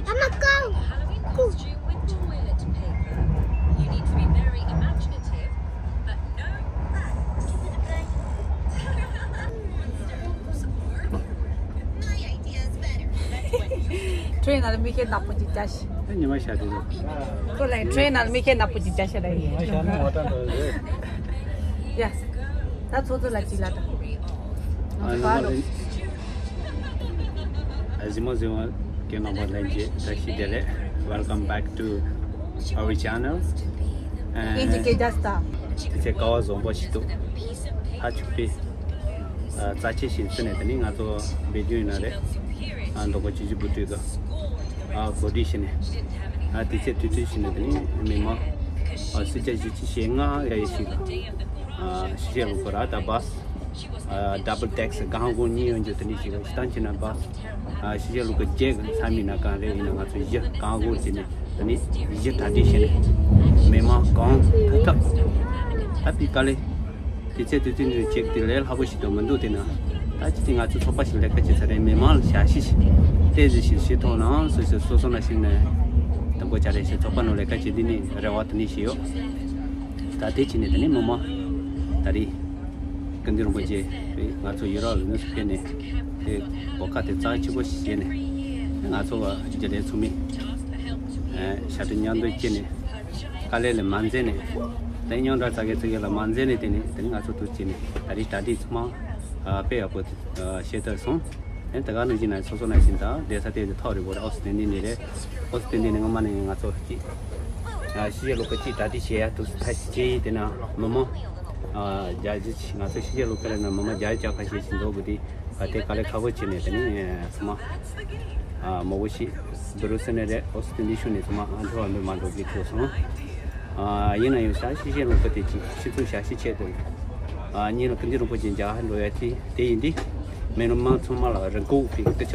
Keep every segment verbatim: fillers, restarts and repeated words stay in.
I'm a go. Halloween costume with toilet paper. You need to be very imaginative, but no pranks. Give me the blanket. Monster equals work. My idea is better. Train ནང་མི་ཁྱེད་ནག་པོ་ཅིག་བྱ་ཤི། ཉི་མ་ཤར་དུས། ཁོ་ལ་train ནང་མི་ཁྱེད་ནག་པོ་ཅིག་བྱ་ཤི་ལ་ཡིན། ཉི་མ་ཤར་ནས་འོ་ད་འགྲོ་རེད། ཡ། ད་ཚོ་ཚོ་ལ་ཅིག་ལ་ད། ཨ་ནི་ཨ་གཟིགས་མོ་གཟིགས་མཁན་རྣམ་པ་ལྷན་རྒྱས་བཀྲ་ཤིས་བདེ་ལེགས། Welcome back to our channel. ཨིན་ཇི་སྐད་རྒྱག་སྟངས། དེ་ཚེ་ཀ་བ་བཟང་པོ་ཞིག་འདུག་ཧ་ཅུ་པི། རྩ་ཆེ་ཞིག་བརྩིས་ནས་དེ་ནི་ང་ཚོ་བེད་སྤྱོད་ཡིན་ན་རེད། ཨ་མདོ་དགོན་ཆུ་བཞི་བུ་ཁྲིད་དུ། ཨ་གོ་སྒྲིག་བྱས་ནས། ཨ་དེ་ཚེ་དུས་ཚོད་བྱས་ནས་དེ་ནི་མི་མང་། ཨ་སུམ་བརྒྱ་བཞི་བཅུ་ཞེ་ལྔ་ཡ་ཡི་ཞིག་ལ། ཨ་ཕྱི་རྒྱལ་ལུང་པ་ར་ད་བཱས། ཨ་double deck སྒང་དགོན་གཉིས་ཡོང་རྒྱུ་དེ་འདྲ་ཞིག་ལ་ཞིག་བཏང་བྱས་ན་བཱས། ཨ་ཕྱི་རྒྱལ་ལུང་པ་བརྒྱད་ཀྱི་མཚམས་མིན་ན་གང་རེད་ཡིན་ན་ང་ཚོ་བཞི་སྒང་དགོན་བྱས་ནས་དེ་ནི་བཞི་གྲ་སྒྲིག་བྱས་ནས་མི་མང་གང་ཐུབ་ཐུབ། ད་དེ་དཀའ་ལས། དེ་ཚེ་དུས་ཚོད་འདི་ཅིག་དེ་ལས་སླ་པོ་ཞིག་ཏུ་མི་འདུག་དེ་ན། ད་ཅི་སྟེ་ང་ཚོ་ཚོགས་པ་ཞིག་ལས་ཀ་བྱེད་ཚར་རེད། མི་མང་ལ་ཞབས་ཕྱི་ཞིག་ཏོག་ཙམ་ཞིག་བྱེད་ཐུབ་ན་སོ་སོ་སོ་སོ་ན་ཞིག་ནས་དང་པོ་བྱ་རེད་ཞེས་ཚོགས་པ་ནང་ལས་ཀ་བྱེད་འདི་ནི་རེ་བ་དེ་ནི་ཞིག་ཡོད། ད་དེ་བྱས་ནས་དེ་ནི་མི་མང་ད་རེས་ཀུན་མཁྱེན་རིན་པོ་ཆེ་ང་ཚོ་ཡུ་རོབ་ལ་དངོས་སུ་ཕེབས་ནས་དེ་གོ་སྐབས་དེ་རྩ་ཆེ་པོ་ཞིག་བྱས་ནས་ང་ཚོ་རྒྱུན་ལས་ཚོགས་མི་ཞབས་ཕྱི་མཉམ་དུ་བྱས་ནས། དཀའ་ལས་ལ་མ་འཛེམས་ནས། དེ་སྙན་གྲགས་ཚ་གེ་ཚ་གེ་ལ་མ་འཛེམས་ནས་དེ་ནས་དེ་ནས་ང་ཚོ་ཐུགས་བསྐྱེད་ནས་ད་རེས་གྲ་སྒྲིག་ཚང་མ་དཔེ་ཡག་པོ་བྱེད་ཐུབ་སོང་། དེ་ད་ག་ནང་བཞིན་ན་སོ་སོ་ནང་བཞིན་དང་བསྡད་ས་དེ་ཐག་རིང་པོ་རེད། ཨོ་སི་ཐན་ཏི་ནས་རེད། ཨོ་སི་ཐན་ཏི་ནས་སྔོན་མ་ནས་ང་ཚོ་གཅིག་ཕྱི་རྒྱལ་ལུང་པ་གཅིག་གྲ་སྒྲིག་བྱེད་ཡ་ཐུགས་ཐག་བཅད་ཡིན། དེ་ན་མི་མང་བརྒྱ་ཆ་ང་ཚོ་ཕྱི་རྒྱལ་ལུང་པ་རེད་ན་མི་མང་བརྒྱ་ཆ་ཁ་ཤས་ཤིག་འཛོམས་དགོས་དེ། ཨ་དེ་དཀའ་ལས་ཁག་པོ་བྱས་ནས་དེ་ནི་ཚང་མ་ཨ་མང་པོ་ཞིག་བུ་རུ་སེ་ནས་རེད། ཨོ་སི་ཐན་ཏི་ཤུ་ནས་ཚང་མ་ཨ་འགྲོ་བ་མི་མང་འགྲོ་གི་ཐུག་སོང་། ཨ་ཡིན་ན་ཡང་ཤ་ཤི་ཤེ་ལུང་པ་དེ་ཅིག་ཤི་ཚུལ་ཤ་ཤི་ཆེད་དུ་ཨ་ཉིན་ལ་ཀུན་མཁྱེན་རིན་པོ་ཆེ་མཇལ་ཁ་འགྲོ་ཡ་དེ་དེ་ཡིན་དུས་མི་མང་ཚང་མ་ལ་རེ་སྒུག་གི་སྐུ་ཕྱག་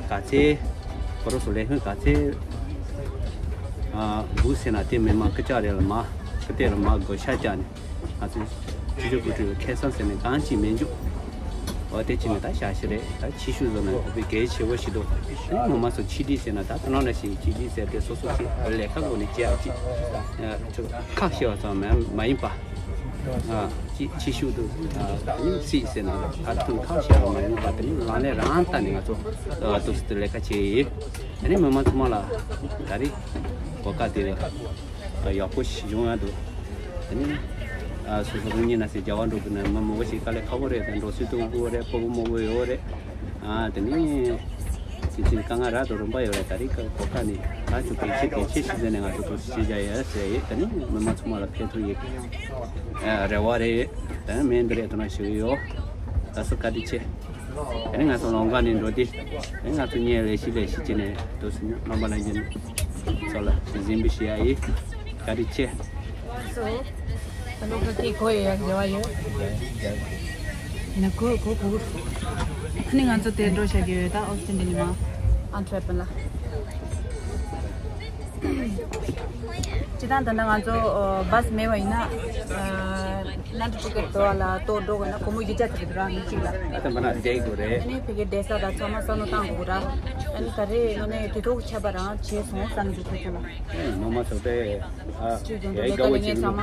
ག་ཚད་བུ་རུ་སུ་ལས་ཧུན་ག་ཚད་ཨ་སྒུག་ཟེར་ན་དེ་མི་མང་སྐུ་ཕྱག་རེ་ལ་མ་སྐུ་ལྟེ་ལ་མ་དགོས་ཤ་བཅག་ནས། ང་ཚོས་སྤྱི་ཚོགས་ཀྱི་ཁྲོད་ཁེ་བཟང་ཟེར་ནས་གང་ཅིག་མི་འཇུག་འོ་དེ་ཅི་ནས་ད་བྱ་ཞིག་རེད། ད་ཕྱི་ཤུགས་བཟོ་ན་དགོས་པའི་གལ་ཆེ་བོ་ཞིག་འདུག་དེ་ངོ་མ་སོ་ཕྱི་སྒྲིག་ཟེར་ན་ད་ད་ནང་ལ་ཞིག་ཕྱི་སྒྲིག་ཟེར་ཏེ་སོ་སོ་ཞིག་ལས་ཀ་སྒོ་ནས་བྱེད་ཡག་ཅིག་ཁག་ཤེས་པ་ཙམ་མ་མ་ཡིན་པ། ཅི་ཕྱི་ཤུགས་དུ་ནི་སྲིད་ཟེར་ན་ད་དུང་ཁག་ཤེས་པ་མ་ཡིན་པ་དེ་ནི་རང་ལས་རང་ལྟ་ནས་ང་ཚོ་ཏོག་ཙམ་དུ་ལས་ཀ་བྱེད་ཡིན། དེ་ནི་མི་མང་ཚང་མ་ལ་ད་རེས་གོ་སྐབས་དེ་རེད། ཡག་པོ་ཞིག་བྱུང་ཡ་འདུག་དེ་ནི་ཨ་སོ་སོ་རང་ཉིད་ན་སའི་རྒྱལ་བ་འགྲོ་དགོས་ན་མི་མང་པོ་ཞིག་དཀའ་ལས་ཁག་པོ་རེད། དང་འགྲོ་སྲིད་དུ་དགོས་རེད། སྤོ་བོ་མང་པོ་ཡོད་རེད། ཨ་དེ་ནི་དེ་ཚོའི་དཀའ་ངལ་རག་ཏུ་རིམ་པ་ཡོད་རེད། ད་རེས་ཀ་གོ་ཁ་ནས་ད་ཚོ་གལ་ཆེ་གལ་ཆེ་ཞིག་ཟེར་ནས་ང་ཚོ་ཐུགས་སུ་ཆེ་བཞག་ཡོད་ཟེར་ཡོད། དེ་ནི་མི་མང་ཚང་མ་ལ་ཕན་ཐོགས་ཡོད་ཨ་རེ་བ་རེད། དེ་ནི་མེད་འདི་རེད་དུ་ན་ཞུ་གི་ཡོད། ད་སུ་བཀའ་དྲིན་ཆེ། དེ་ནས་ང་ཚོ་ལོང་ག་ནས་འགྲོ་དུས། དེ་ནས་ང་ཚོ་གཉེན་ལས་ཤི་ལས་ཤི་བྱས་ནས་འགྲོ་སྲིད་ན་རྣམ་པ་ལ་ཡིན་ཚོ་ལ་གཟིམ་པ་ཞིག་ཡ་ཡིན། བཀའ་དྲིན་ཆེ། ད་ལོ་ཁ་ཁེ་གོ་ཡོད་ཡ་རྒྱལ་བ་ཡོད། ན་གོ་གོ་གོ། ཨ་ནི་ང་ཚོ་དེ་འགྲོ་བྱ་རྒྱུ་ཡོད་ད་ཨོ་སི་ཐན་ཏི་ནས་མ་ཨན་ཊ་ཝེར་པན་ལ། སྤྱི་བཏང་ད་ལྟ་ང་ཚོ་ཨ་བཱས་མེད་པ་ཡིན་ན་ཨ་ལན་ཌན་ཊི་ཀེ་ཊི་དོ་བ་ལ་ཏོག་འགྲོ་དགོས་ན་སྒོར་མོ་བཞི་བརྒྱ་ཙམ་རེད་ར་མི་གཅིག་ལ། ཨ་ད་མ་ན་བསྡད་དགོས་རེད། ཨ་ནི་ཕ་གིའི་བསྡད་ས་དང་ཚང་མ་བསམ་བློ་བཏང་དགོས་ར། ཨ་ནི་ད་རེས་ངོ་ནས་དུས་ཐོག་ཆད་པ་རང་བྱས་སོང་བསམ་གྱི་ཁོ་ཚོ་ལ། ཨེ་མ་མ་ཚོ་པས་ཨ་སྤྱི་ཡོངས་ཀྱི་ཡའི་ལས་ཀ་དགའ་བོ་ལས་བྱེད་ངན་ཚང་མ་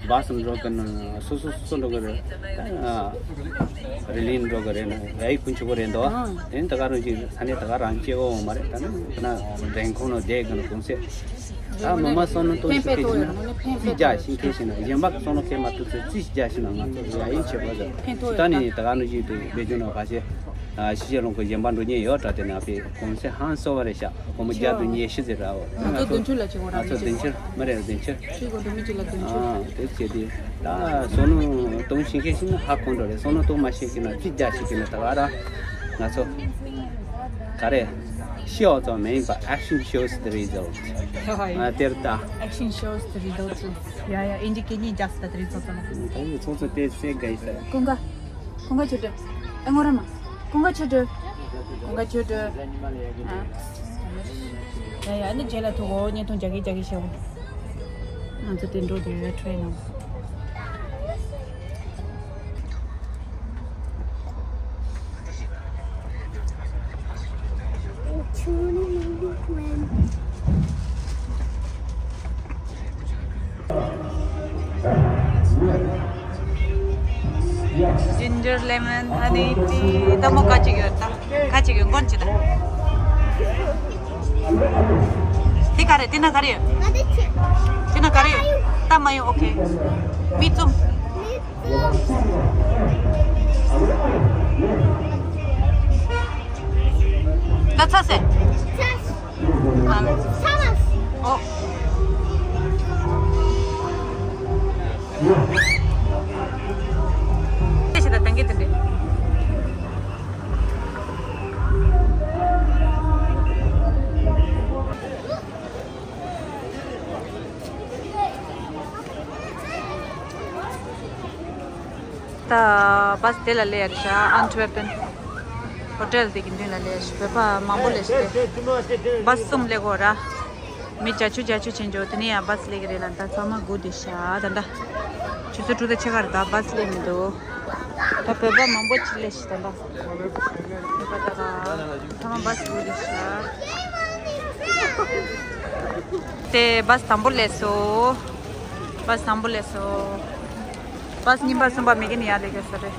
བཱས་འགྲོ་གི་ན་སོ་སོ་སོ་སོ་འགྲོ་གི་རེད། ཨ་རི་ལིན་འགྲོ་གི་རེད་ན་ཡའི་ཀུན་ཆུ་བོ་རེད་འདུག་ཨ་དེ་ནི་ད་ག་རང་གི་ས་གནས་ད་ག་རང་སྐྱེ་བོ་འོང་མ་རེད། ད་ནི་ན་འགྲན་ཁོང་ནང་བསྡད་གི་ན་གུང་སེ། ད་མི་མང་བསམ་བློ་གཏོང་ཤུགས་ཁེལ་ཕྱིན་ན་རྩིས་རྒྱག་ཤིང་ཁེལ་ཕྱིན་ན་གཞན་པ་གི་བསམ་བློ་ཁེལ་མ་ཐུབ་ཚེ་རྩིས་རྒྱག་ཤིང་ན་ང་ཚོ་ཡ་ཡིན་བྱེད་པ་ཟེར། ད་ནི་ད་ག་ནང་བཞིན་དུ་བེད་སྤྱོད་ནང་ཁ་ཤས་ཕྱི་རྒྱལ་ལུང་པ་གཞན་པ་འགྲོ་མཁན་ཡོད་དྲ། དེ་ནང་པའི་གོང་ཚད་ཧང་སོ་བ་རེད་ཤག་སྒོར་མོ་བརྒྱ་དང་ཉི་ཤུ་ཟེར་ར། ང་ཚོ་བདུན་ཅུ་ལ་བྱེད་དགོས་ར། ང་ཚོ་བདུན་ཅུ་མི་རེད་བདུན་ཅུ། ཁྱེད་སྒོར་མོ་གཅིག་ལ་བདུན་ཅུ། ཨ་དེ་བྱས་ཏེ་ད་བསམ་བློ་གཏོང་ཤེས་མཁན་ཞིག་ན་ཧ་གོ་འགྲོ་རེད། བསམ་བློ་གཏོང་མ་ཤེས་མཁན་ན་རྩིས་རྒྱག་ཤེས་མཁན་ན་ད་ག་ར་ང་ཚོ་ག་རེ་ཤེས་པ་ཙམ་མ་ཡིན་པ། Action shows the result. ཨ་དེར་ད། Action shows the result. ཡ་ཡ་ཨིན་ཇི་སྐད་གཉིས་རྒྱག་སྲིད་ད་དེ་རིང་ཚོགས་གཙོ་ལ། ད་ཡི་ཚོགས་གཙོ་དེ་སེ་ག་ཡི་ས། ཀུན་དགའ། ཀུན་དགའ་ཆོས་སྒྲོན། ཨེ་ངོ་ར་མ། ཀུན་དགའ་ཆོས་སྒྲོན། ཀུན་དགའ་ཆོས་སྒྲོན། ཨ། ཡ་ཡ་ཨ་ནི་རྗེས་ལ་ཐུག་གོ། བརྙན་ཐུང་རྒྱག་གི་རྒྱག་གི་ཤག་གོ། ང་ཚོ་དེ་འགྲོ་དེ་ཡོད་ཁྲོད་ནང་། ལེ་མོན་ཧ་ནི་ཊི། ད་མོ་ཁ་ཅིག་ཡོད་ད། ཁ་ཅིག་ཡོད་མགོན་ཅི་ད། དེ་ག་རེ་དེ་ན་ག་རེ་ཡོད། དེ་ན་ག་རེ་ཡོད། ད་མ་ཡོད། ཨོ་ཁེ། མིག་བཙུམ། ད་ཚ་སེ། ཨ། ཨོ། དེ་ཞིག་ད་ཏན་གི་དེ་འདྲ། ད་བཱས་དེ་ལ་སླེབས་ཡ་རེད་ཤག་ཨན་ཊི་ཝེར་པན་ཧོ་ཊེལ་དེ་གི་མདུན་ལ་སླེབས་ཤག་བོད་པ་མང་པོ་སླེབས་ཤག་བཱས་གསུམ་སླེབས་ཀྱི་ཡོད་ར། མི་བརྒྱད་ཅུ་བརྒྱད་ཅུ་ཕྱིན་འགྲོ། དེ་ནས་ཡང་བཱས་སླེབས་ཀྱི་རེད་ལ། ད་ཚང་མ་སྒུག་བསྡད་ཤག་ད་ད་ཆུ་ཚོད་དྲུག་དང་ཕྱེད་ཀ་རེད། ད་བཱས་སླེབས་མི་འདུག་ད་བོད་པ་མང་པོ་ཅིག་སླེབས་ཤག་ད་ད། ཚང་མ་བཱས་སྒུག་བསྡད་ཤག་དེ་བཱས་དང་པོ་སླེབས་སོང་། བཱས་དང་པོ་སླེབས་སོང་། བཱས་གཉིས་པ་གསུམ་པ་མི་གི་ནི་ཡར་སླེབས་ཀྱི་ས་རེད།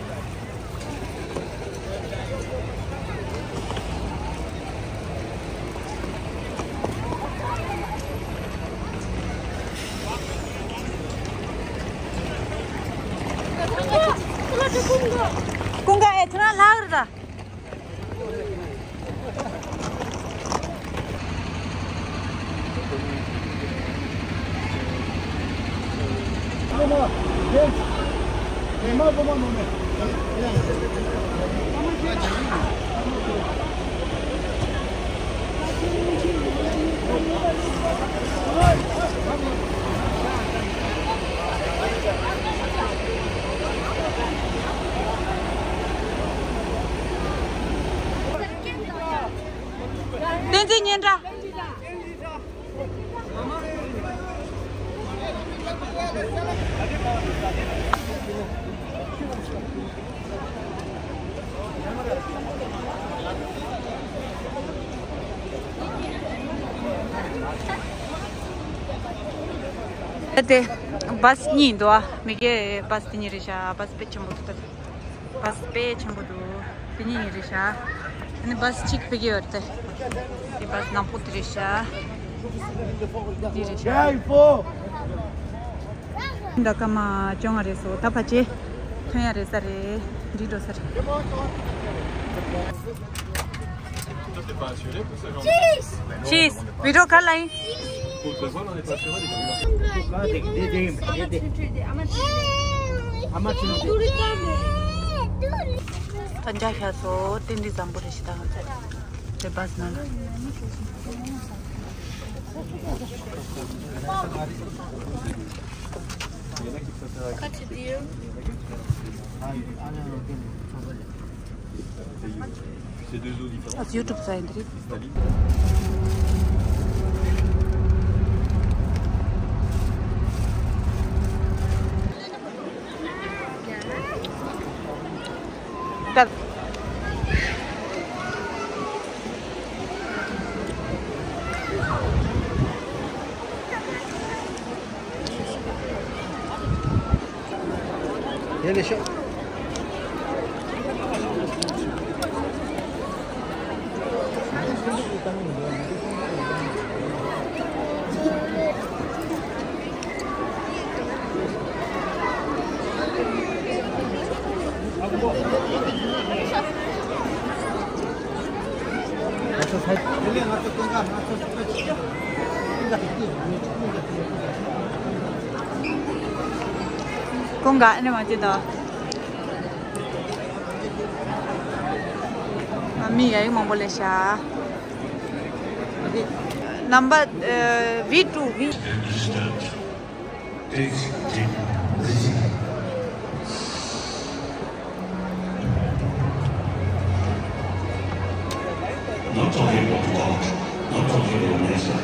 ཀུན་དགའ་ཨེ་ཐུ་ན་ལྷག་རེད་ད། བསྟན་འཛིན་སྙན་གྲགས། ད་དེ་བཱས་གཉིས་འདུག་ཨ། མི་གི་བཱས་དེ་གཉིས་རེད་ཤག་བཱས་དཔེ་ཆེན་པོ་འདུག་ད། བཱས་དཔེ་ཆེན་པོ་འདུག་དེ་གཉིས་ཡིན་རེད་ཤག་དེ་ནི་བཱས་གཅིག་ཕ་གི་ཡོད་དེ། དེ་བཱས་ནག་པོ་དེ་རེད་ཤག་འདི་རེད་ཤག་ད་སྐར་མ་བཅོ་ལྔ་རེད་སོ། ད་ཕལ་ཆེར་ཐོན་ཡ་རེད་ས་རེད། འགྲིག་འགྲོ་ས་རེད། ཤིས། བི་ཌི་ཡོ་ག་ལ་ཡིན། ད་འཇའ་ཤར་སོང་། ཏན་ཏན་བཟང་པོ་རེད་ཤག་ད་ང་ཚོ་དེ་བཱས་ནང་ལ། Quand tu dis, ཨ་ཡུ་ཊུབ་ས་ཡིན་དེ་རེད། དེ་ལས་ཤོག་ཀུན་དགའ་ཨ་ནི་མ་ཅི་དང་། མི་ཡ་ཡིག་མང་པོ་ལས་ཤག Number, uh, V two, V. Please take the seat. Not talking about God, not talking about minister.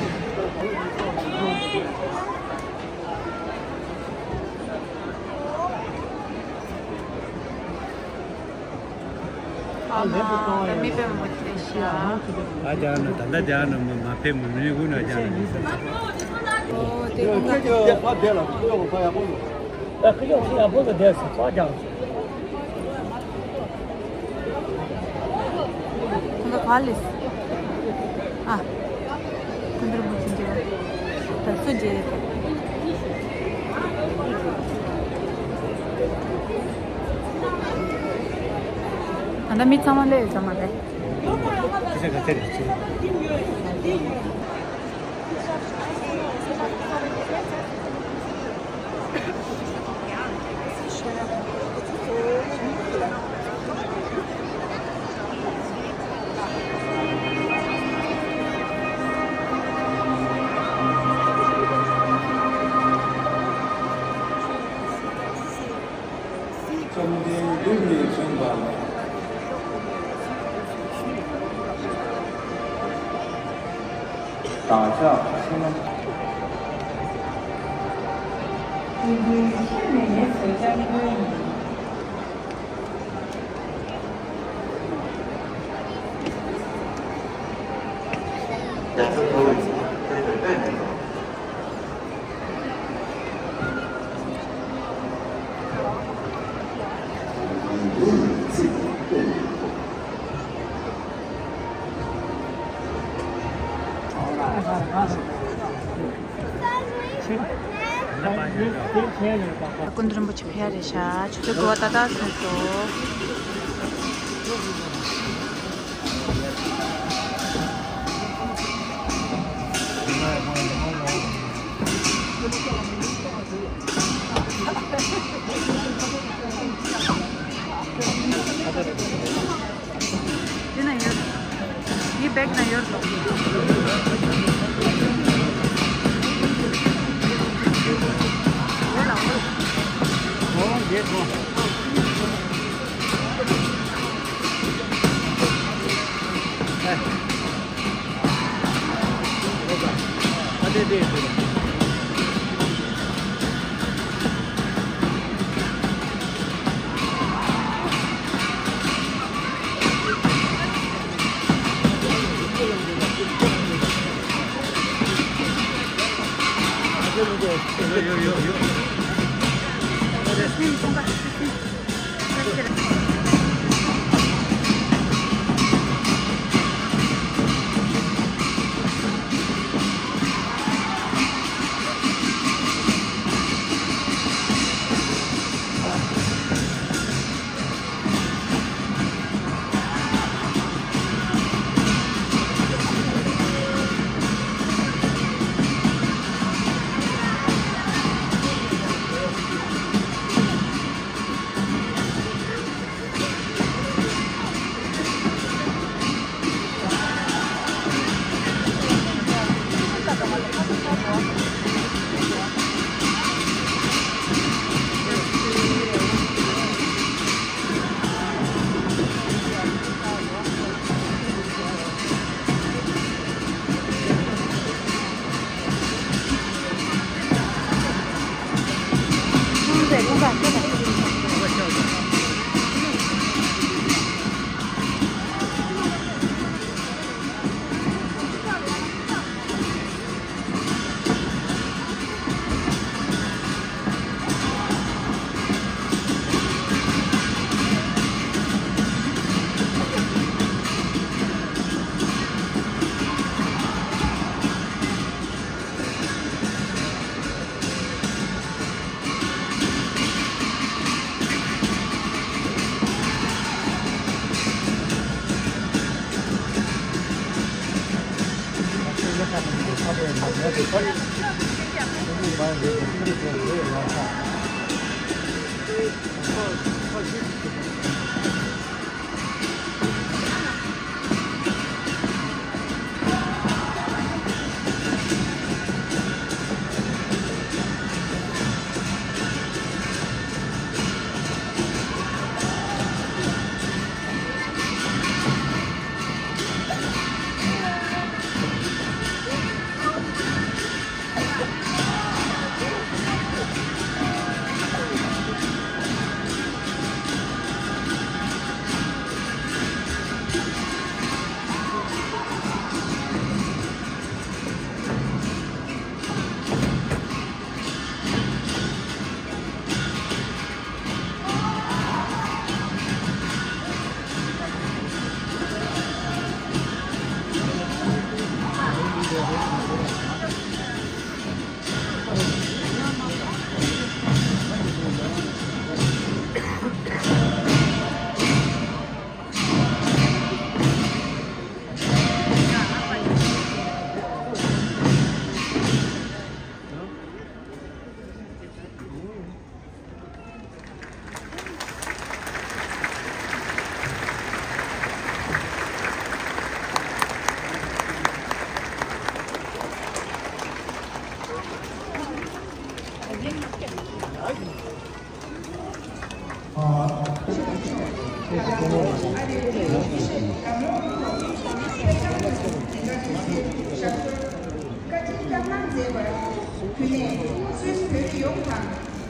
ཨ་མ། ད་མི་དཔེ་མང་པོ་ཐེ་ཤག་ཨ་ཅག་ནི་ད་ལྟ་ཅག་ནི་མ་མ་ཕེབས་མི་མི་དགུ་ན་ཅག་ནི་མི་ཚེ། ཨོ་དེ་ཁོ་ན། ཨ་ཁི་ཡོག་ཁི་ཡག་པོ་ལ་དེ་སུ་པ་ཅག་ཨ་ལེ། ཨ། སྐུ་མདུན་རིན་པོ་ཆེ་མཇལ་བ། ད་སུ་མཇལ་ཡོད་དམ། ད་ལྟ་མི་ཚང་མ་སླེབས་ཡོད་ཙང་མ་རེད། ཁ་ཤས་ག་ཚད་རེད་ཅེས། བཅོམ་ལྡན་འདས་ཀྱིས་མཚོན་པ། བདག་ཅག་ཕྱི་ནང་། ཀུན་མཁྱེན་ནས་ལེགས་སོ་སྐྱབས་མགོན་ཡིན། རྒྱ་མཚོ་མཐོ་བའི་ཚལ་དུ་སྤོས་མི་འདུག་སྐུ་མདུན་རིན་པོ་ཆེ་ཕེབས་རེད་ཤག་ཆུ་ཚོད་དགུ་པ་ཏག་ཏག་ཐོན་སོང་། འདི་ན་ཡོད། འདི་བེག་ན་ཡོད་ལོ། ཡོད་ལ། འོ་འདི་ཐོང་། ཨ་དེ་དེ་དེ།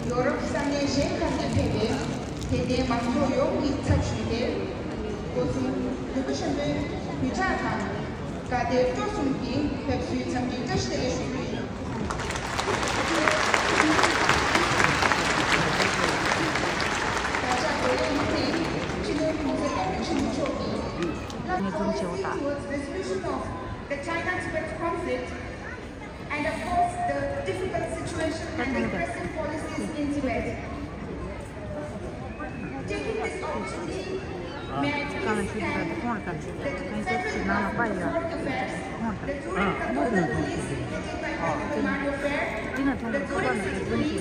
ཡོ་རོབ་ས་གནས་གཞན་ཁག་ནས་ཕེབས་པའི་དད་ལྡན་མང་ཚོགས་ཡོངས་ཀྱི་ཚབ་ཞུས་ཏེ། སྐུ་གཟུགས་འདུན་པ་ཆེན་པོའི་གུས་ཕྱག་དང་དགའ་དད་སྤྲོ་གསུམ་གྱིས་ཕེབས་བསུའི་འཚམས་འདྲི་བཀྲ་ཤིས་བདེ་ལེགས་ཞུ་རྒྱུ་ཡིན། ད་ཆ་བགྲོ་གླེང་འདི་ནི་སྤྱི་ནོར་༸གོང་ས་༸སྐྱབས་མགོན་ཆེན་པོ་མཆོག་གིས་Love Policy Towards Resolution of the China-Tibet Conflict and oppose the difficult situation and repressive policies in Tibet. Taking this opportunity, may I please thank the Federal Minister of Foreign Affairs, the Zurich Border Police headed by Colonel Mario Fehr, the Zurich City Police,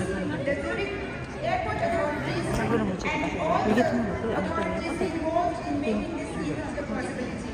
the Zurich Airport authorities, and all the authorities involved in making this meeting a possibility.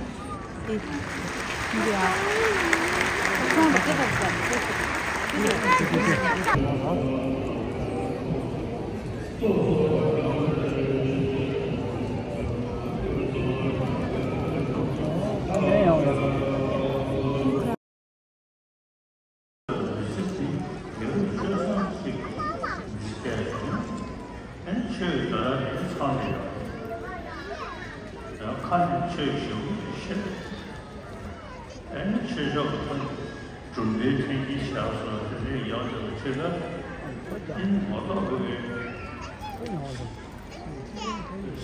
ཆོས་དང་ཚང་ནས་ཡང་ཁ་ནས་ཆོས་ཞུ་ཤེས། ཨ་ནི་ཆོས་ཕྱོགས་ཀྱི་གྲུབ་འབྲས་ཐོན་གྱིན་བཞག་སོང་། དེ་ནས་ཡང་དེ་ལ་ཆོས་ལ་ཨ་ནི་ངོ་ཐོག་དགོས་པའི་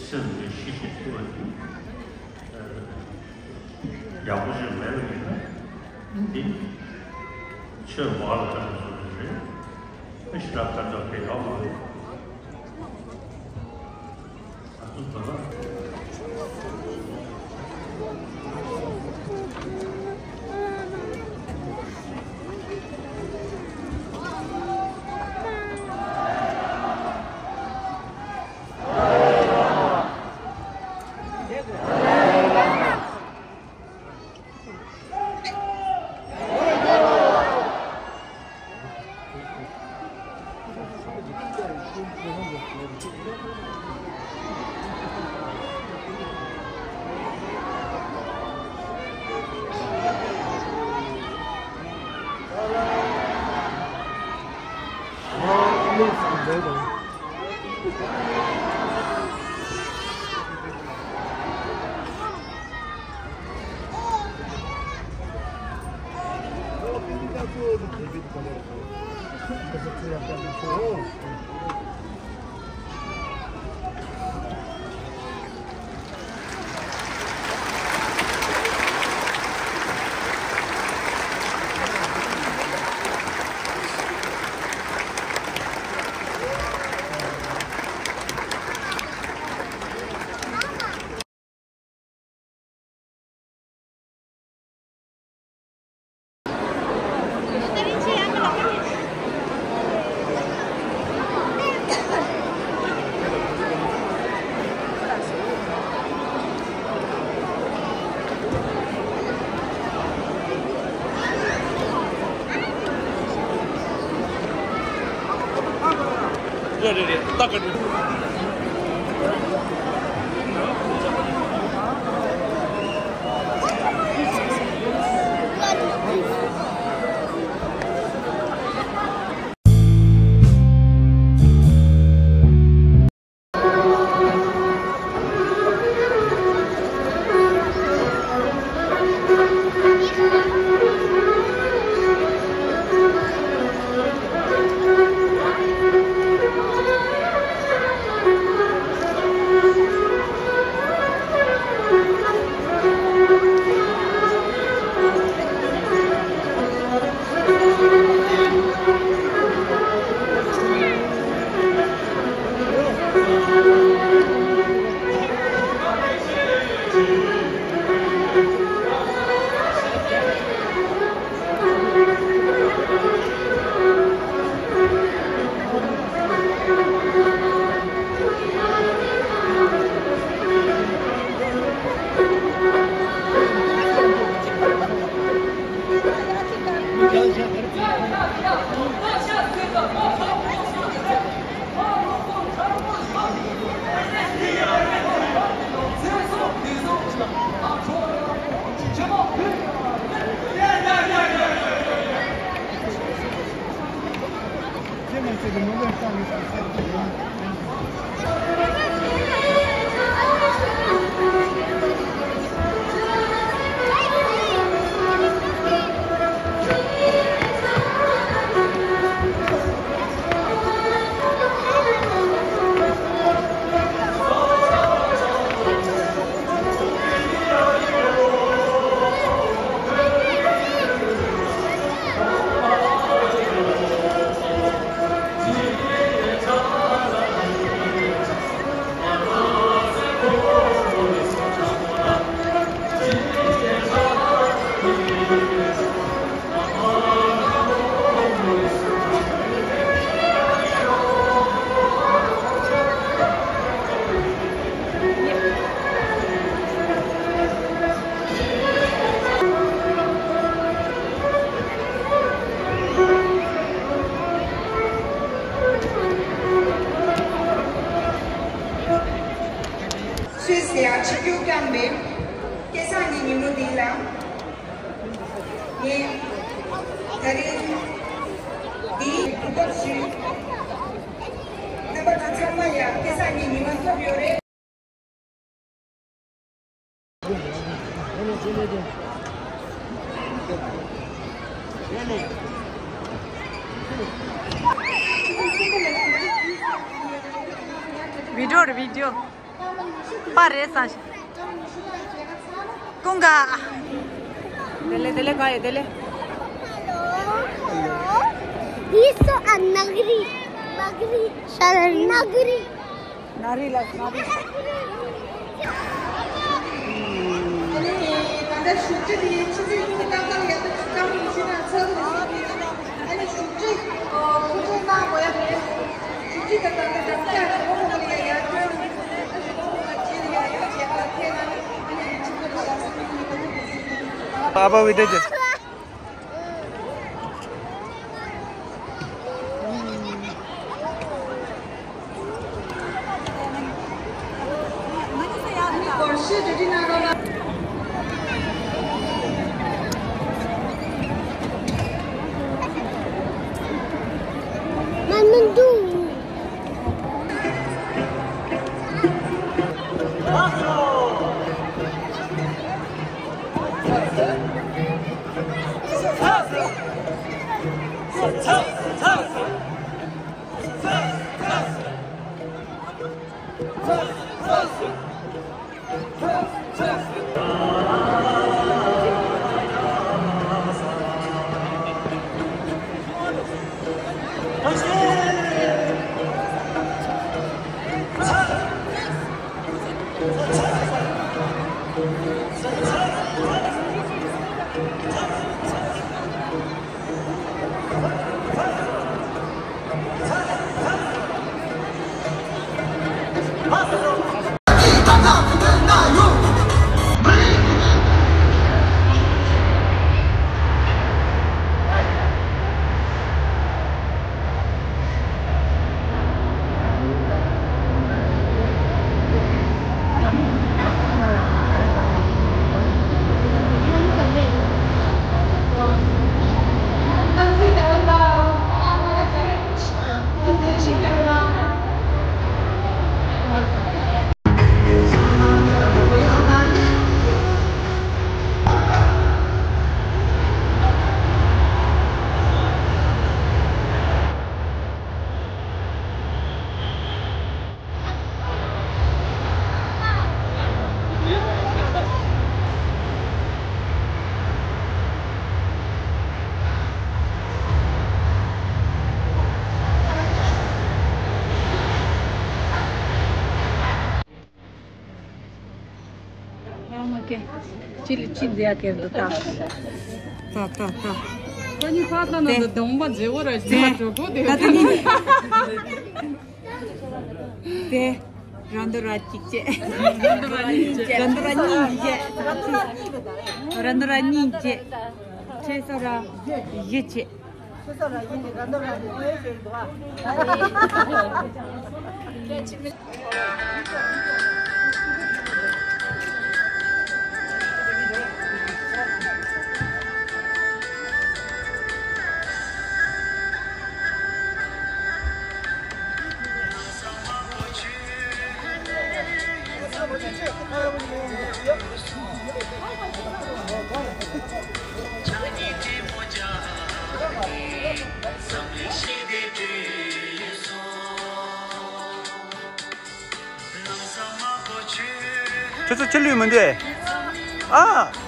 སེམས་ཀྱི་ཤེས་བྱེད་ཐུབ་པ་དེ་ཡག་པོ་ཞིག་མེད་པ་ཡིན་ན་འདི་ཆོས་མ་ལ་ཁ་ནས་བཟོ་གི་རེད། ཨ་ཞེ་དྲག་དཀའ་ལས་དེ་ཡག་པོ་རེད། རེད་རེད་རེད། ད་ག་འདྲ། སུད་སི་ཡང་ཆིབས་བསྒྱུར་བསྐྱངས་པའི་སྐལ་བཟང་གི་ཉིན་མོ་འདི་ལ། ངས་ད་རེས་འདིའི་གོ་སྐབས་ཞུས། རྣམ་པ་ཚོ་ཚང་མ་ཡང་སྐལ་བཟང་གི་ཉི་མ་ཐོབ་ཡོད་རེད། བི་ཌིའོ་རེད། བི་ཌིའོ། པར་རེད་བསམ་ཞིག་ཀུན་དགའ། དེ་ལས་དེ་ལས་ག་ཡོད་དེ་ལས། འདི་སུ་ཨ། ནག་རི། ནག་རི། ཤར་ནག་རི། ནག་རི་ལ་ནག་རི། ཨ་ནི་ད་ལྟ་བཞུགས་ཁྲི་དེ་ཆུ་ཚོད་ཉི་ཤུ་ཏག་ཏག་ཡར་ལ་ཆུ་ཚོད་ཉི་ཤུ་ནང་ཚར་དགོས་ཟེར་གྱི་ཡོད། ཨ་ནི་བཞུགས་ཁྲི་ཨོ་ཁོ་ཚོ་གནང་དགོས་ཡ་རེད། བཞུགས་ཁྲི་དེ་ད་ལྟ་ད་ལྟ་ཁོ་ཁོ་ལ་ཡ་ཡར་ཐོན། ཨ་ནི་ཁོ་ཁོ་ལ་རྗེས་ལ་ཡ་ཡར་བྱས་པ་ལ་ཐད་ན་ཨ་ནི་ཆུ་ཚོད་ལ་ཡར་སོང་ནས་ཁོ་ཚོ་གི་ཨ་ཕ་བི་ཏྲ་ཅི། ཨ་མ་ཀེ། ཅི་ལི་ཅི་འདི་ཡ་ཀེ་འདུག་ད། ད་ད་ད། ཁོ་གཉིས་ཁ་ལྟ་ན་དེ་འདི་གདོང་པ་མཛེས་པོ་ར་ཞིག་དེ་ན་གྲོད་ཁོག་དེ་ད་དེ་གཉིས། དེ་ར་འདོ་ར་གཅིག་བྱས། ར་འདོ་ར་གཉིས་བྱས། ར་འདོ་ར་གཉིས་བྱས། ཁྲེ་ས་ར་བཞི་བྱས། ཁྲེ་ས་ར་བཞི་ནི་ར་འདོ་ར་གཉིས་བྱས་འདུག་ཨ། ཁྱོད་ཚོ་ཕྱི་ལུས་མི་འདུག་ཨེ། ཨ།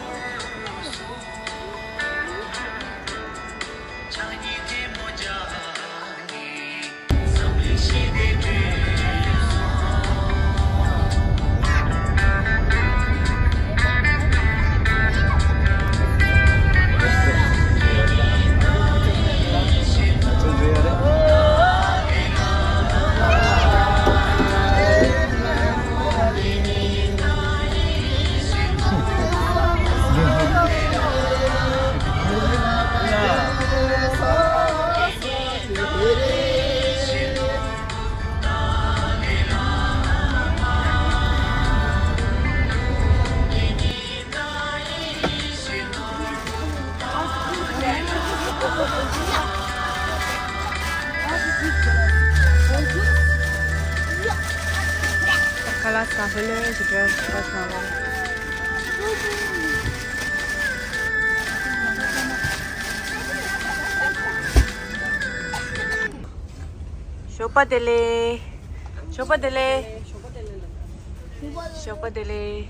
ཞོགས་པ་བདེ་ལེགས། ཞོགས་པ་བདེ་ལེགས། ཞོགས་པ་བདེ་ལེགས།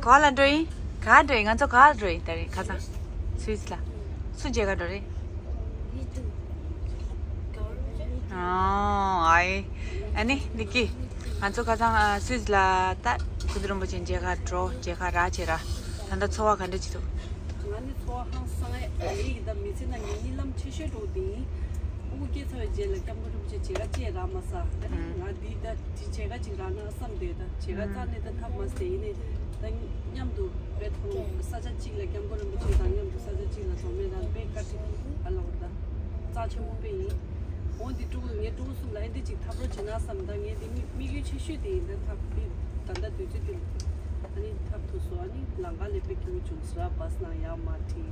ག་ལ་འགྲོ་ཡིན། ག་འགྲོ་ཡིན། ང་ཚོ་ག་འགྲོ་ཡིན། ད་རེས་ཁ་སང་སུད་སི་ལ་སུ་མཇལ་ག་འགྲོ་རེད། ཨོ་ཨའི། ཨ་ནི་ལི་ཀི། ང་ཚོ་ཁ་སང་ཨ་སུད་སི་ལ་ད་ཀུན་མཛོད་རིན་པོ་ཆེ་མཇལ་ག་འགྲོ་མཇལ་ག་རག་བྱས་ར། ད་ལྟ་ཚོར་བ་ག་འདྲ་ཅིག་འདུག་ང་ནི་ཚོར་བ་ཧང་སང་ཨེ། ཨ་ལེ་ཡིན་ད་མི་ཚེ་ནང་ངའི་གཉིད་ལམ་ཆེ་ཤོས་འགྲོ་དེ་ཡིན། སྤུ་གུ་སྐྱེས་ཚར་བའི་རྗེས་ལ་སྐྱབས་མགོན་རིན་པོ་ཆེ་མཇལ་ག་ཅིག་རག་མ་སོང་། ཨ་ནི་ང་འདི་ད་འདི་མཇལ་ག་ཅིག་རག་ན་བསམ་བསྡད། ད་མཇལ་ག་རྩ་ནས་ད་ཐབས་མ་ཟད་ཡིན་ནའི་ད་མཉམ་དུ་དཔེ་མཐོང་ས་ཆ་གཅིག་ལ་སྐྱབས་མགོན་རིན་པོ་ཆེ་དང་མཉམ་དུ་ས་ཆ་གཅིག་ལ་འགྲོ་མེད་ད་དཔེ་བཀའ་དྲིན་ཨ་ལ་བར་ད་རྩ་ཆེན་པོ་དཔེ་ཡིན། འོ་འདི་ཕྲུ་གུ་ངའི་ཕྲུ་གུ་གསུམ་ལ་ཨེ་འདི་ཅིག་ཐབས་རོགས་བྱེད་ན་བསམ། ད་ངའི་འདི་དམིགས་དམིགས་ཡུལ་ཆེ་ཤོས་དེ་ཡིན། ད་ཐབས་འདི་ད་ལྟ་དུས་ཚོད་འདི་ལ་ཨ་ནི་ཐབས་ཐུབ་སོང་། ཨ་ནི་ལམ་ཁ་ལ་དཔེ་སྐྱིད་པོ་བྱུང་ཟེར་བ་སྣང་ཡག་མ་ཁྲིད།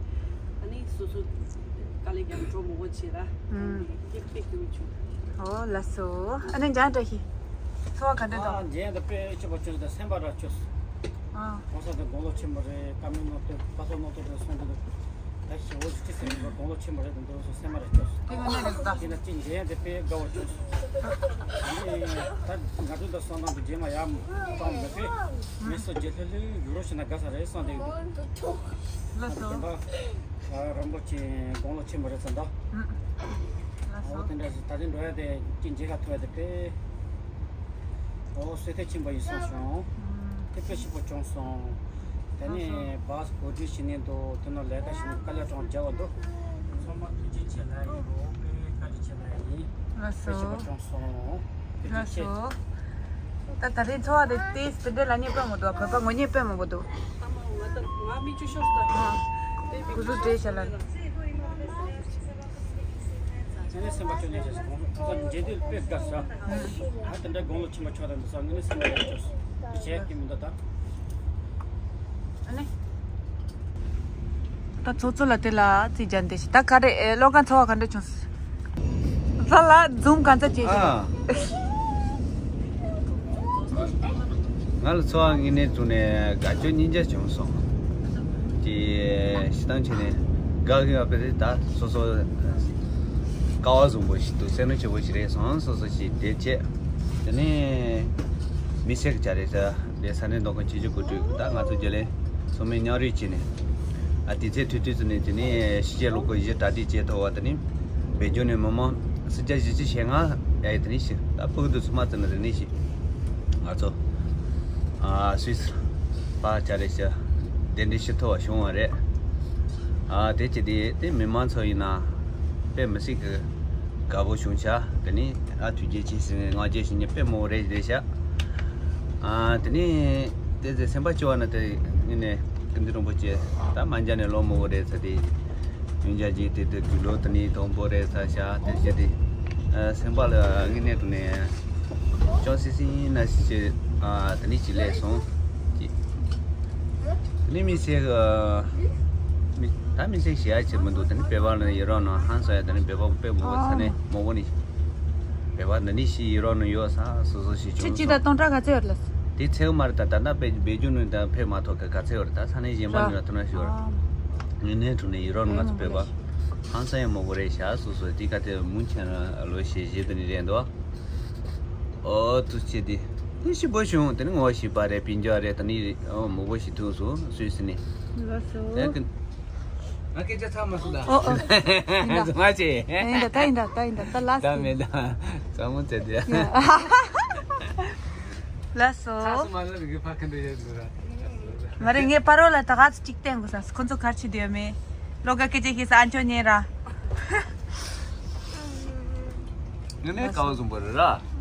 ཨ་ནི་སོ་སོ་དཀའ་ལས་ཀྱང་འགྲོ་མི་དགོས་བྱས་ར། ཨུམ། དེ་དཔེ་སྐྱིད་པོ་བྱུང་། ཨོ་ལགས་སོ། ཨ་ནི་འཇང་བཀྲ་ཤིས། ཚོར་བ་ག་འདྲ་འདུག་ཨ་མཇལ་ཡང་ད་དཔེ་སྐྱིད་པོ་བྱུང་། ད་སེམས་པ་ར་སྐྱོ་སོང་། ཨ། གོང་ས་དེ་དགུང་ལོ་ཆེན་པོ་རེད། བཀའ་མོལ་གནང་སྟེ་བཀའ་སློབ་གནང་སྟེ་རེད་གསུངས་འདུག་ད་ཞེ་བོ་ཅིག་ཟེར་བ་དགུང་ལོ་ཆེན་པོ་རེད་དུ་འདུག་སོ་སེམས་པ་ར་སྐྱོ་སོང་། དེ་ག་ནས་རེད་ད། དེ་ན་ཅི་མཇལ་ཡང་དེ་དཔེ་དགའ་བོ་བྱུང་སོང་། ཨ་ནི་ད་ང་ཚོ་ད་སོང་ནང་དུ་རྗེས་མ་ཡར་གཏོང་མི་དཔེ་མི་སོ་རྗེས་ལྷོད་ལྷོད་ཡུ་རོ་ཞིག་ན་དགའ་ས་རེད་བསམ་བསྡད་ཀྱི་འདུག་ལགས་སོ། ད་རིན་པོ་ཆེ་དགུང་ལོ་ཆེན་པོ་རེད་ཙང་ད། ལགས་སོ། ཨོ་དེ་འདྲ་ཞིག་ད་རིང་འགྲོ་ཡ་དེ་ཅི་མཇལ་ག་ཐུབ་ཡ་དེ་དཔེ། ཨོ་གསོལ་སྟོན་ཆེན་པོ་ཡིན་སོང་བྱུང་། དེ་དཔེ་སྐྱིད་པོ་བྱུང་སོང་། དེ་ནས་བཱས་གོ་སྒྲིག་བྱེད་ནས་འདུག་དེ་ནང་ལས་ཀ་བྱེད་ནས་དཀའ་ལས་གྲོང་རྒྱག་པ་འདུག་ཚང་མ་ཐུགས་རྗེ་ཆེ་ལབ་ཡིན། ཨོ་དཔེ་བཀའ་དྲིན་ཆེ་ལབ་ཡིན། ལགས་སོ། དཔེ་སྐྱིད་པོ་བྱུང་སོང་། ཐུགས་རྗེ་ཆེ། ལགས་སོ། ད་ད་རེས་ཚོར་བ་དེ་དེ་དེ་འདྲ་ལ་ཉེ་དཔེ་མོ་འདུག་བོད་པ་ངོ་ཉེ་དཔེ་མོ་འདུག་ང་ད་ང་མི་བཅུ་ཤོག་ད། ཨ། སྐུ་གཟུགས་བགྲེས་ཤག་ལ། ཚང་མས་སེམས་པ་སྐྱོ་ཉེན་བྱས་སོང་། ཁོང་ཚོ་མཇལ་དུས་དཔེ་དགའ་ས། ཨ་དེ་འདྲ་དགུང་ལོ་ཆེན་པོ་ཆགས་དང་འདུག་ས་ངས་ནི་སེམས་པ་ཡག་ཅོ་སོང་། བྱས་ཀྱི་མི་འདུག་ད། ཨ་ནི། ད་ཚོགས་གཙོ་ལ་དེ་ལ་རྩིས་རྒྱག་འདི་ཞིག་ད་ག་རེ་ཨེ་བློ་དགའ་ཚོར་བ་ག་འདྲ་བྱུང་། ལ་ལ་འཛུམ་གང་ཚ་བྱེད་ཅིང་། ཨ། ང་ལ་ཚོར་བ་དངོས་གནས་བྱུང་ནས་དགའ་སྐྱོ་གཉིས་ཆ་བྱུང་སོང་། དེ་ཞེ་སྡང་བྱས་ནས་དགའ་གི་ཡོད་པ་རེད། ད་སོ་སོ་ཀ་བ་བཟང་པོ་ཞིག་འདུག་སེམས་ནུས་ཆེ་བོ་ཞིག་རེད་སོང་། སོ་སོ་ཞིག་དེ་བྱས། དེ་ནས་མི་སེར་གྱི་བྱ་རེད་ཟེར། དེ་ས་གནས་མདོ་ཁམས་ཆུ་བཞི་སྒང་དྲུག་ད་ང་ཚོ་རྒྱུན་ལས་ཚང་མས་མཉམ་རུབ་བྱས་ནས། ཨ་དུས་ཚོད་ཐུང་ཐུང་ཙམ་ནས་དེ་ནས་ཕྱི་རྒྱལ་ལུང་པ་བཞི་གྲ་སྒྲིག་བྱས་ཐུབ་པ། དེ་ནས་བལ་འབྱོར་ནས་མི་མང་སུམ་བརྒྱ་བཞི་བཅུ་ཞེ་ལྔ་ཡ་ཡི་དེ་ནས་ཤི་ད་ཕྲུ་གུ་དེ་ཚོ་མ་བཙལ་ན་དེ་ནས་ཤི་ང་ཚོ་ཨ་སུད་སི་ཕར་བྱ་རེད་ཤག་གདན་འདྲེན་ཞུ་ཐུབ་པ་བྱུང་བ་རེད། ཨ་དེ་ཅི་དེ་དེ་མི་མང་ཚོ་ཡིན་ན་དཔེ་མི་སྲིད་ཀྱི་དགའ་པོ་བྱུང་ཤག་དེ་ནས་ཨ་ཐུགས་རྗེ་ཆེ་ཟེར་ནས་ངག་བརྗོད་ཞུ་མཁན་དཔེ་མང་པོ་རེད་རེད་ཤག་ཨ་དེ་ནས་དེ་ཚེ་སེམས་པ་སྐྱོ་བ་ན་དེ་ངས་ནས་ཀུན་མཛོད་རིན་པོ་ཆེ་ད་མ་མཇལ་ནས་ལོ་མང་པོ་རེད་ཟེར་ཏེ། ཡོན་ཆབ་ཅིག་དེ་དུས་དུས་ལོ་དེ་ནས་དང་པོ་རེད་ས་ཤ་དེ་བཞི་དེ། ཨ་སེམས་པ་ལ་དངོས་གནས་དྲང་གནས་ཅུང་སིང་སིང་ན་ཞིག་ཨ་དེ་ནས་ཅིག་སླེབས་སོང་ཅིག་དེ་ནས་མི་སེར་གི་མི་ད་མི་སེར་ཞེ་ཡ་ཅིག་མི་འདུག་དེ་ནས་བོད་པ་ལ་ཡི་རོགས་གནང་ཧང་སང་ཡ། དེ་ནས་བོད་པ་དཔེ་མང་པོ་ས་གནས་མང་པོ་ནས་བོད་པ་འདི་ནས་ཞིག་ཡི་རོགས་གནང་ཡོད་ས་སོ་སོ་ཞིག་ཁྱེད་བྱུང་ཅི་ད་སོང་། སྟོང་ཕྲག་ག་ཚོད་ཡོད་ལ། དེ་ཚད་མ་རེད། ད་ད་ལྟ་བེད་བེད་སྤྱོད་ནང་ད་ཕེབས་མ་ཐུབ་ག་ག་ཚད་ཡོད་རེད། ད་ས་གནས་གཞན་པ་ནས་ཡོད་ཐུབ་ན་ཞུ་བར། ཨ། ངས་ནས་དྲུང་ནས་ཡུ་རོབ་ནང་ང་ཚོ་བོད་པ་ཧང་སང་ཡང་མང་པོ་རེད་ཤག་སོ་སོ་དེ་ག་དེ་མུན་ཆེན་ལོ་ཞེ་བཞི་དེ་ནས་རེད་འདུག་ཨོ་ཐུགས་རྗེ་ཆེ། དེ་ ཞིབ་པོ་བྱུང་། དེ་ནི་ངོ་ཤེས་པ་རེད། སྤུན་ཀྱག་རེད། ད་ནི་ཨོ་མོ་བོ་ཞིག་ཐུག་སོང་། སུད་སི་ནས། ལགས་སོ། ད་ཀི། ང་སྐད་ཆ་ཚར་མ་སོང་ད། ཨོ་ཨོ། ཡིན་ད། ང་ཆེ། ཡིན་ད་ད་ཡིན་ད་ད་ཡིན་ད་ད་ལགས་ད་སོ། མེད་ད། ཚང་མ་ཚེ་དེ། ཡ། ལགས་སོ། ཚ་སུ་མ་ལ་རིག་ཕ་ཁན་དུ་ཡོད་འདུག་ར། མ་རེད། ངས་ཕ་རོལ་ལ་ད་ག་ཚོད་ཅིག་བསྟན་དགོས་ས། ཁོ་ཚོ་གར་ཆི་དེ་ཡོད་མེད། ལོ་ག་སྐད་ཆ་ཤེས་ས། ཨ་མཆོག་ཉན་ར། ངས་ནས་ཀ་བ་བཟུང་པ་རེད་ར།